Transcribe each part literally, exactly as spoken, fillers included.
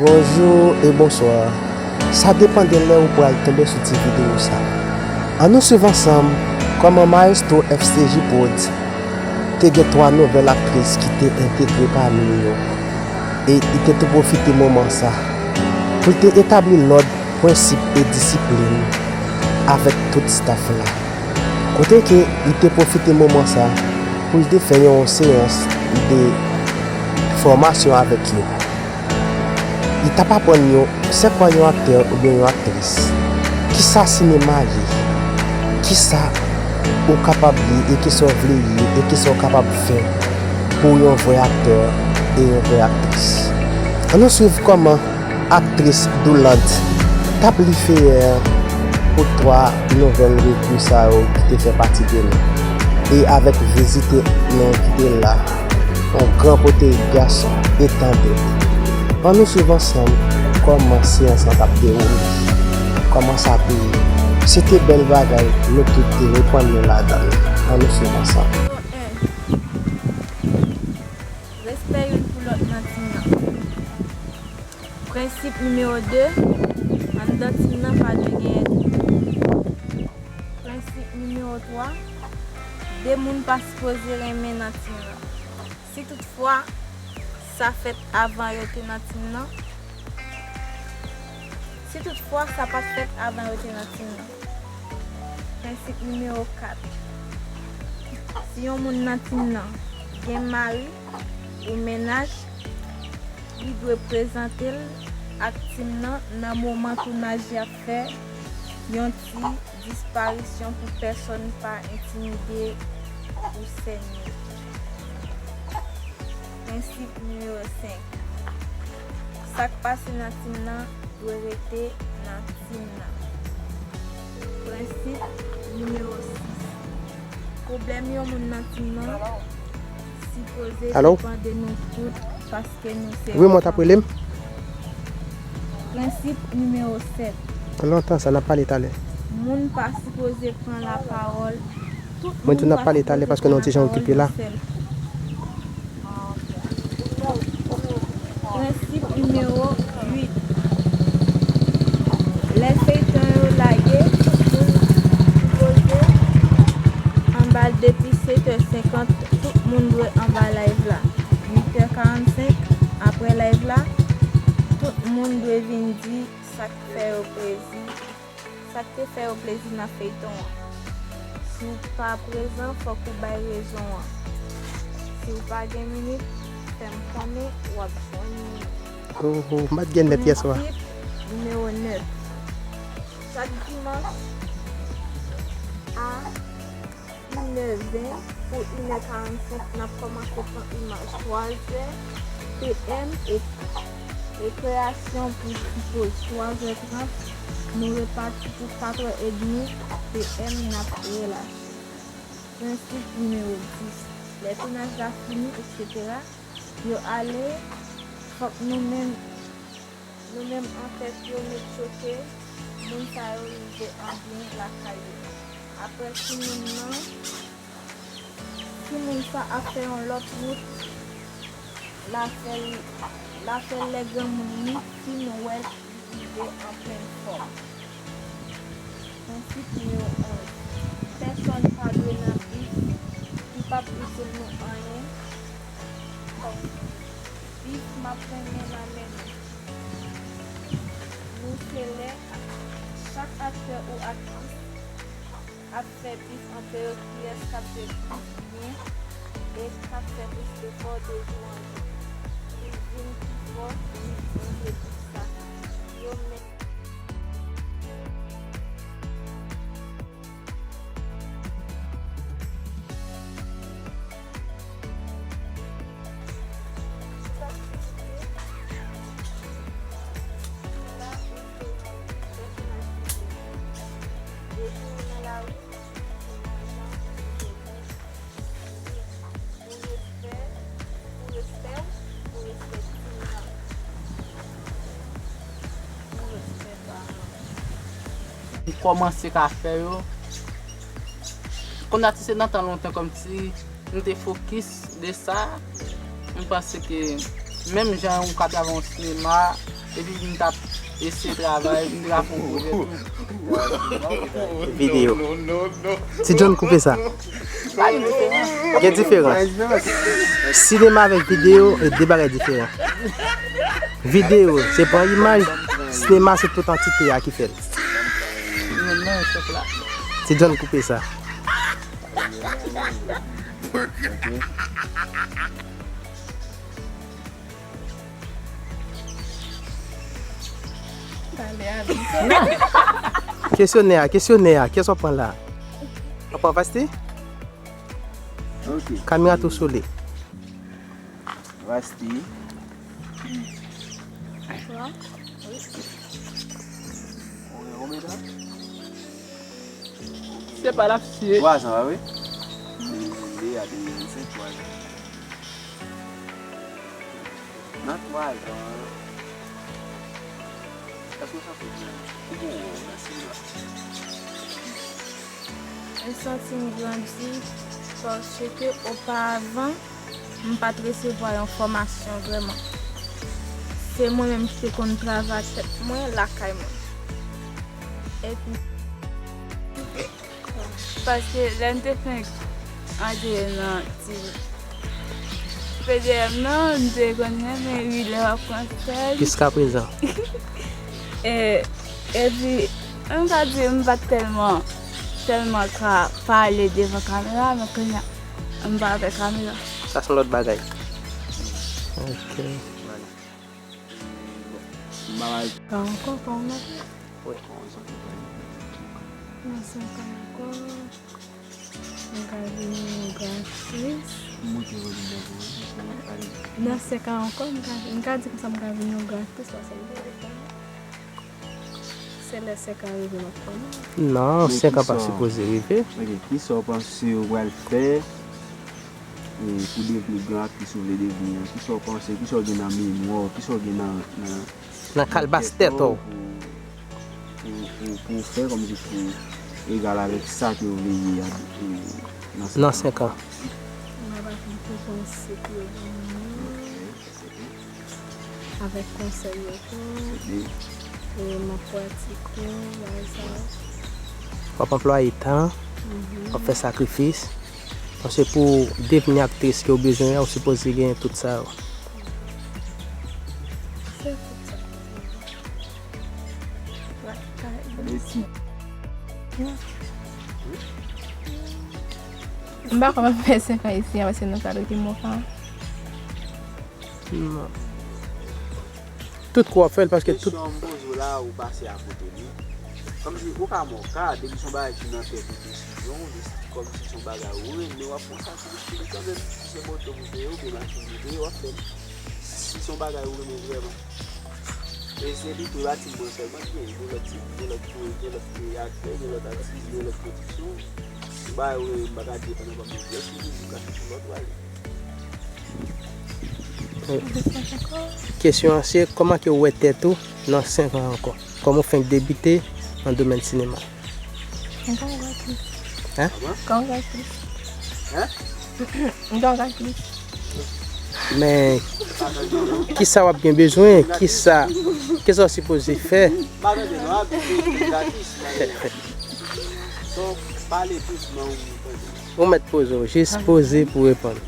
Bonjou e bonswa. Sa depann de lè ou pral tonbe sou ti videyo sa. Ann nou swiv ansanm kòman Maestro F C J Prodz te gen twa nouvèl aktris ki te entegre pami yo, e li te tou pwofite moman sa pou l te etabli lòd, prensip e disiplin avèk tout staff la. Kote ke li te pwofite moman sa pou l te fè yon seyans de fòmasyon avèk yo. Li t ap aprann yo se kwa yon aktè oubyen yon aktris, kisa sinema ye, kisa ou kapab ye e kisa w vle ye e kisa w kapab fè pou w yon vrè aktè e yon vrè aktris. Ann nou swiv kòman aktris Douland t ap li feyè pou twa nouvèl rekri sa yo ki te fè pati de nou, e avèk vizite nou ki te la, yon gran poterik gason e tandèt. Ann nou swiv ansanm kòman seyans lan t ap dewoule, kòman sa te ye. Se te bèl bagay, nou tout te reprann nou ladan l. Ann nou swiv ansanm. Respè youn pou lòt nan tim nan. Prensip nimewo de, anndan tim nan pa dwe gen ènmi. Prensip nimewo twa, de moun pa sipoze renmen nan tim nan. Si toutfwa sa fèt avan yo te nan tim nan, si toutfwa sa pa t fèt avan yo te nan tim nan. Prensip nimewo kat, si yon moun nan tim nan gen mari ou mennaj, li dwe prezante l ak tim nan nan moman tounaj y ap fè yon ti disparisyon pou pèsonn pa entimide ou sènye. Prensip nimewo senk, sa k pase nan tim nan dwe rete nan tim nan. Prensip nimewo sis, pwoblèm yon moun nan tim nan sipoze depann de nou tout paske nou se fanmi. Prensip nimewo sèt, lontan sa n ap pale talè. Moun pa sipoze pran lapawòl. Tout moun pa sipoze pran lapawòl yon sèl. Prensip nimewo uit, lè feyton yo lage, tout moun sipoze anba l depi sèt è senkant, tout moun dwe anba live la. Uit è karannsenk, apre live la, tout moun dwe vin di sa k fè yo plezi, sa k te fè yo plezi nan feyton an. Si w pa prezan, fòk ou bay rezon an. Si w pa gen minit, fè m konnen w ap jwenn minit. Oho, m pa t gen nèt yèswa. Prensip nimewo nèf, chak dimanch a inè ven pou inè karannsenk, n ap kòmanse pran imaj twa zè P M e rekreyasyon pou sipoz twa zè trant, nou repati pou kat è edmi P M, n ap relache. Prensip nimewo dis, lè tounaj la fini, etsetera, yo ale, fòk nou menm Nou menm an tèt yo met choke, moun sa yo rive an byen lakay yo. Apre timoun nan, timoun sa ap fè yon lòt wout, l a fè l, l a fè l lè granmoun li fin wè l rive an plen fòm. Prensip nimewo onz, pèsonn pa dwe nan bif ki p ap itil nou anyen kòm bif m ap renmen nan men nou. Nou se lè chak aktè ou aktris ap fè bif ant yo, kiyès k ap jwe plis byen e k ap fè plis efò de jou an jou. Li vin pi fò, li vin jwe bif sa. Yo men. Pou respè w, pou respè tim nan, pou respè paran w. M kòmanse ka fè yo. Konn atis se nan tan lontan kòmsi m te fokis de sa. M panse ke Menm jan ou ka travay yon sinema, epi m t ap eseye travay, m te ka fè yon pwojè tou. Videyo. Ti John koupe sa. Pa gen diferans. Gen diferans. Sinema avèk videyo e de bagay diferan. Videyo, se pran imaj, sinema se tout antite a ki fè l. Ti John koupe sa. Kesyonè a, kesyonè a, kiyès w ap pran la? W ap pran Vasti? Ok. Kamera tou sou li. Vasti. Wa? Wi. Ou gen konbyen tan? Se pa l ap siye. Twa zan, pa vre? De mil vennde a de mil vennsenk, twa zan. Nan twa zan, èske w santi w byen? Ou bon nan sinema? M santi m grandi paske opavan, m pa t resevwa yon fòmasyon vrèman. Se mwen menm ki te konn travay ak tèt mwen lakay mwen. Epi, paske lè m te fenk antre nan ti P D M nan, m te konn renmen ri lè w ap pran sèn. Jiskaprezan. E, epi, m ka di m pa t tèlman, tèlman ka pale devan kamera, men kounye a, m pa avèk kamera. Sa se yon lòt bagay. Ok. Ka ankò, kòman? Wi. Nan senk an ankò, m ka vin yon gratris. Nan senk an ankò, m ka, m ka di konsa m ka vin yon gratris, paske m te defann. Se lè senk an rive m ap konnen. Non, senk an pa sipoze rive. Ok, kisa w panse w pral fè, e, pou devni gran aktris ou vle devni an? Kisa w panse, kisa w gen nan memwa w, kisa w gen nan, nan, nan kalbas tèt ou? Pou, pou, pou, pou w fè kòmsi pou egal avèk sa ke w vle ye a, e, nan senk an. Nan senk an. M ap aplike konsèy yo ban mwen. Avèk konsèy yo tou. E m ap pratike bagay sa yo. W ap anplwaye tan, w ap fè sakrifis. Paske pou w devni aktris ke w bezwen an, ou sipoze gen tout sa yo. Se tout sa. M pa kwè m ap fè senk an isi a, paske nou ka rete mò pa. Non. Tout kou w ap fè l, paske tout. Kesyon m poze w la, ou pase akote li. Kòmsi ou ka mò ka, depi se yon bagay ki nan tèt ou, desizyon, kòmsi se yon bagay ou renmen, w ap fè yon sakrifis kanmenm. Si se moto pou peye, oubyen machin pou peye, w ap fè l. Si se yon bagay ou renmen vrèman. E se li tou, pa ti mwen sèlman ki gen, gen lòt ti, gen lòt, gen lòt aktè, gen lòt aktris, gen lòt pwodiksyon. Ou ba yo, m pa ka di pandan m ap di, si mizik la se sou lòt, w ale. Kesyon an se, kòman ke w wè tèt ou nan senk an ankò? Kòm ou fenk debite nan domèn sinema? Ankò gratris. Hein? Ankò gratris. Hein? Ankò gratris. Men, kisa w ap gen bezwen? Kisa, kisa w sipoze fè? Ou mèt poze w, jis poze pou reponn.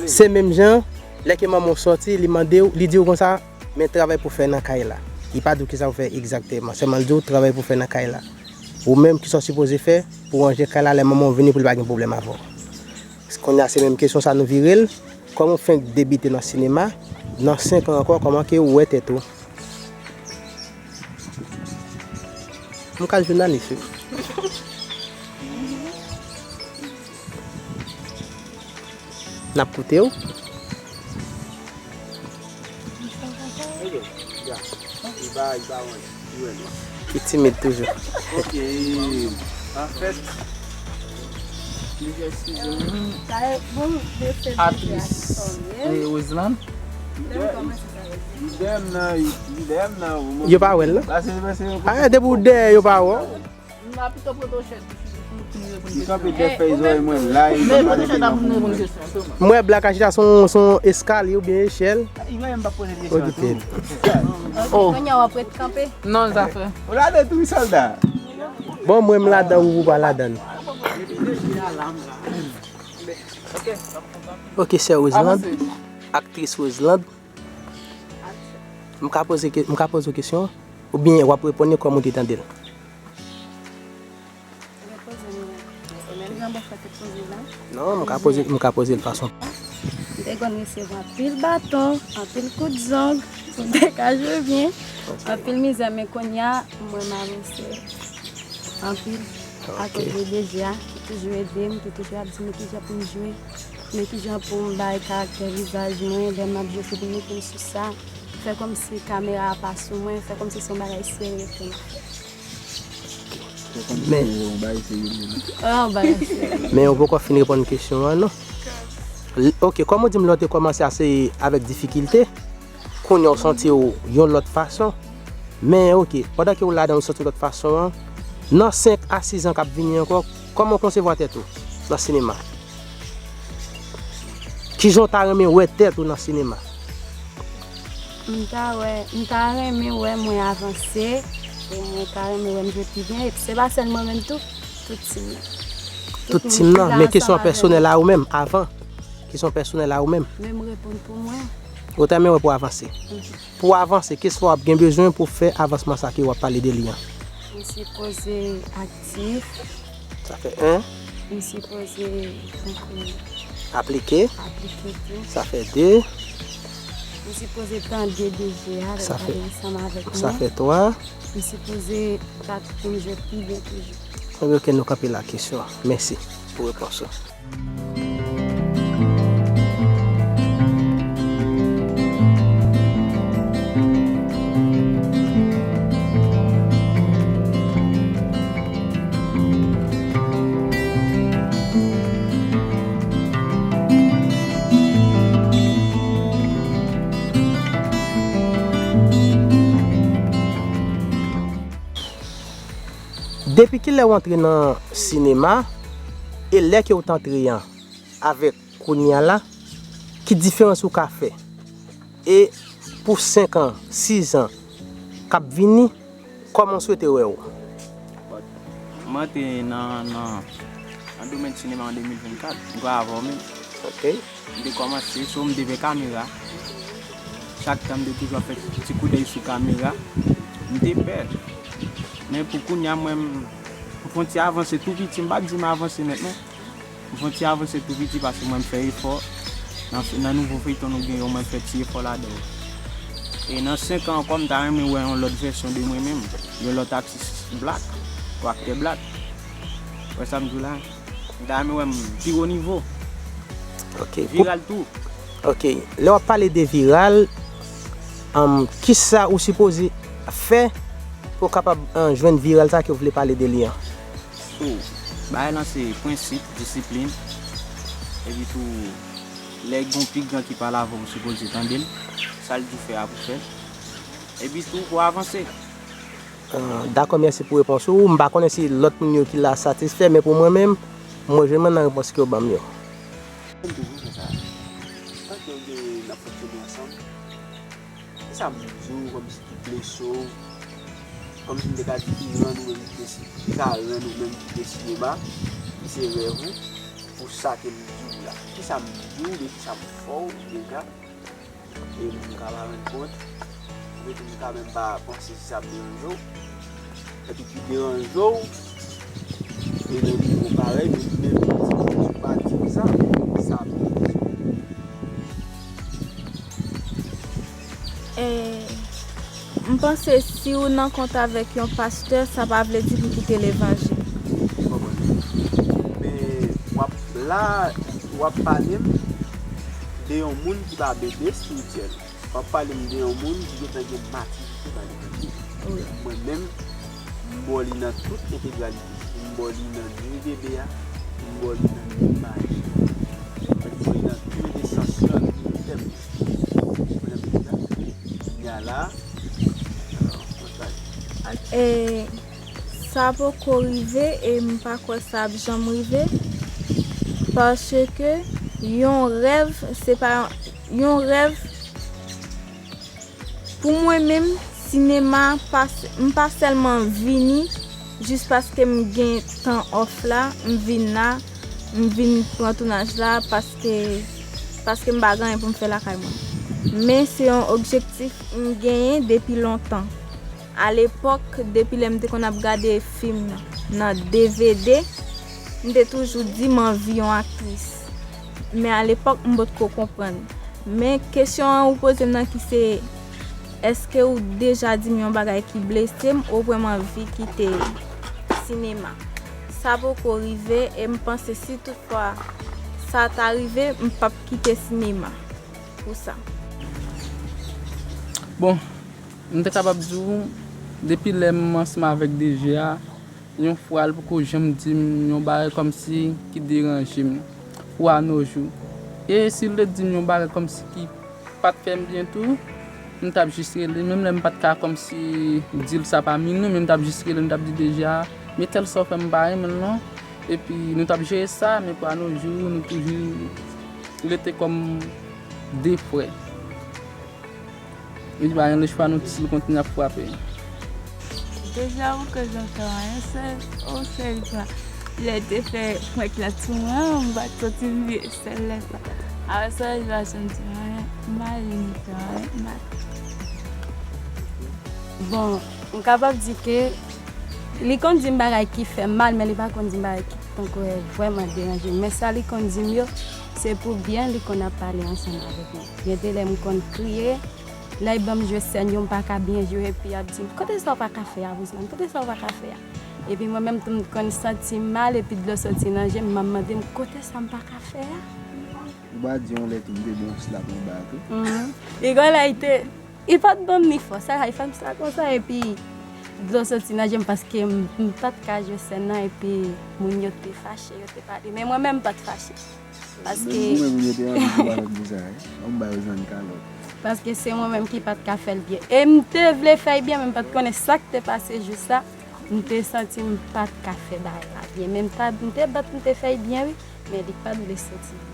Se menm jan, lè ke manman w sòti, li mande w, li di w konsa, men travay pou fè nan kay la. Li pa di w kisa pou fè egzakteman, sèlman li di w travay pou fè nan kay la. Ou menm, kisa w sipoze fè pou w ranje kay la lè manman w vini pou li pa gen pwoblèm avè w? Kounye a se menm kesyon sa nou vire l. Kòm ou fenk debite nan sinema, nan senk an ankò, kòman ke ou wè tèt ou? M ka jounalis wi. N ap koute w. Li pa, li pa wè. Li wè nwa. Li timid toujou. Ok, anfèt, Michel Cizon, aktris, e, Roseland. Yo pa wè l, non? A, depi w dèyè, yo pa wè w. M a pito pote w chèz pou chita. M kanpe dèyè fèy zòrèy mwen la, e m pa tande m ap reponn mwen. M wè Black Achita se yon, se yon eskalye oubyen echèl. Okipe l. Kounye a w ap ret kanpe. Non, zafè. Ou ladan tou, wi, sòlda. Bon, mwen, m ladan, ou, ou pa ladan. Ok, sè Roseland, aktris Roseland, m ka poze ke-, m ka poze w kesyon, oubyen w ap reponn li kòm ou te tande l? Repoze m nan. Se menm jan bòs la te poze la. Non, m ka poze, m ka poze l fason. M te konn resevwa anpil baton, anpil kout zong, pou m te ka jwe byen, anpil mizè, men kounye a, mwen m avanse anpil. Akoz de D J a, ki toujou ede m, ki toujou ap di m kijan pou m jwe, men kijan pou m bay karaktè vizaj mwen, lè m ap jwe, se pou m mete m sou sa, fè kòmsi kamera a pa sou mwen, fè kòmsi se yon bagay serye pou m ap fè. Men, men ou poko fin reponn kesyon an, non. L-, ok, kòm ou di m lè w te kòmanse a se avèk difikilte, kounye a w santi w yon lòt fason. Men, ok, pandan ke w ladan w santi w lòt fason an, nan senk a sis an k ap vini ankò, kòman w konsevwa tèt ou nan sinema? Kijan w ta renmen wè tèt ou nan sinema? M ta wè, m ta renmen wè mwen avanse, e mwen ta renmen wè m jwe pi byen, epi se pa sèl mwen menm tou, tout tim nan. Tout tim nan, men kesyon pèsonèl a ou menm, avan, kesyon pèsonèl a ou menm. Men m reponn pou mwen. Ou ta renmen wè pou avanse. Pou w avanse, kisa w ap gen bezwen pou w fè avansman sa ke w ap pale de li an? M sipoze aktif. Sa fè en. M sipoze tankou aplike. Aplike tou. Sa fè de. M sipoze tande D J a lè l pale ansanm avèk mwen. Sa fè twa. M sipoze bat pou m jwe pi byen toujou. Ebyen, ok, nou kanpe la kesyon an. Mèsi pou repons ou. Depi kilè w antre nan sinema e lè ke w t antre an avèk kounye a la, ki diferans ou ka fè? E pou senk an, sis an k ap vini, kòman w swete wè w? Bon, mwen antre nan, nan, nan domèn sinema an de mil vennkat, m kwè avè w menm. Ok. M te kòmanse, so m te pè kamera. Chak tan m te toujou ap fè ti koudèy sou kamera. M te pè. Men pou kounye a, mwen, m, m fè yon ti avanse tou piti. M pa t di m avanse nèt, non. M fè yon ti avanse tou piti paske mwen, m fè efò. Nan, nan nouvo feyton nou gen yo, mwen, m fè ti efò ladan yo. E nan senk an ankò, m ta renmen wè yon lòt vèsyon de mwen menm. Yon lòt atis black, ou aktè black. Ou wè sa m di w la? M ta renmen wè m pi wo nivo. Ok, pou viral tou. Ok, lè w ap pale de viral, um, kisa ou sipoze fè pou w kapab, um, jwenn viral sa ke w vle pale de li an? So, bagay lan se prensip, disiplin, epi tou, lè gon pi gran ki pale avè w, ou sipoze tande l, sa l di w fè a pou fè l, epi tou pou avanse. Ah, dakò, mèsi pou repons ou. M pa konnen si lòt moun yo ki la satisfè, men pou mwen menm, mwen jwenn mwen nan repons ke w ban m yo. M toujou fè sa. Tanke w gen, n ap fonksyone ansanm, kisa m di w kòmsi ki blese w, kòmsi m te ka di ki rann ou menm ki te si-, ki ka rann ou menm ki te sinema, ki se rèv ou, pou sa ke m di w la? Kisa m di w, oubyen kisa m fè w deja? E m ka pa rann kont, oubyen tou m ka menm pa panse si sa ap deranje w. Epi ki deranje w, e nan nivo parèy, men menm si w pa di m sa, sa ap deranje w. E, m panse si w nan kont avèk yon pastè, sa pa vle di pou kite levanjil. M konprann. Men w ap la, w ap pale m de yon moun ki pa bebe espirityèl. W ap pale m de yon moun ki gentan gen matirite nan levanjil. Wi. Mwen menm, m ba w li nan tout entegralite. M ba w li nan ni bebe a, m ba w li nan ni maji. M ba w li nan tout esans lan, tout tèm. Ou konprann sa m di la? Kounye a la, euh, mwen pral. E, Sa poko rive e m pa kwè sa ap janm rive, paske yon rèv, se pa yon rèv. Pou mwen menm, sinema, pa s- m pa sèlman vini jis paske m gen tan off la, m vin la, m vin pran tounaj la paske, paske m pa gen anyen pou m fè lakay mwen. Men se yon objektif m genyen depi lontan. Alepòk, depi lè m te konn ap gade fim nan D V D, m te toujou di m anvi yon aktris. Men alepòk, m potko konprann. Men kesyon an ou poze m nan ki se, èske ou deja di m yon bagay ki blese m, ou pwen m anvi kite sinema? Sa poko rive e m panse si toutfwa sa ta rive, m p ap kite sinema pou sa. Bon, m te kapab di w, depi lè m ansanm avèk D J a, yon fwa l poko janm di m yon bagay kòmsi ki deranje m pou anojou. E si l te di m yon bagay kòmsi ki pa t fè m byen tou, m t ap jis rele, menm lè m pa t ka kòmsi di l sa pa mi non, men m t ap jis rele, m t ap di D J a, men tèl sa w fè m pa renmen l non. Epi nou t ap jere sa, men pou anojou, nou toujou rete kòm de frè. Li pa gen lechwa nou toujou kontinye ap frape. Deja ou ke jan fè anyen, sèl o sèl fwa lè te fè prank la sou mwen, m pa t santi m byen sèl lè sa. Apre sa, li pa janm di anyen, m ale li fè anyen, m ale. Bon, m kapab di ke li konn di m bagay ki fè m mal, men li pa konn di m bagay ki tankou vrèman deranje m. Men sa li konn di m yo, se pou byen li konn ap pale ansanm avèk mwen. Gen de lè m konn kriye, lè y ban m jwe sèn yo, m pa ka byen jwe, epi y ap di m, kote sa w pa ka fè a, Roseland? Kote sa w pa ka fè a? Epi mwen menm tou, m konn santi m mal, epi dlo soti nan je m, m ap mande m, kote sa m pa ka fè a? Ou pa di yon lè tou m te ba w slap anba a tou? Mhm. Li gen lè li te, li pa t ban m ni fòs, sa li fè m sa konsa, epi dlo soti nan je m paske m, m pa t ka jwe sèn nan, epi moun yo te fache, yo te pale, men mwen menm m pa t fache. Paske. Menm ou menm ou te anvi tou avèk bouza, wi. An m ba yo zann kalòt. Paske se mwen menm ki pa t ka fè l byen. E m te vle fè l byen, men m pa t konnen sa k te pase jou sa. M te santi m pa t ka fè bagay la byen. Men m ta, m te bat, m te fè l byen, wi. Men li pa t vle soti byen.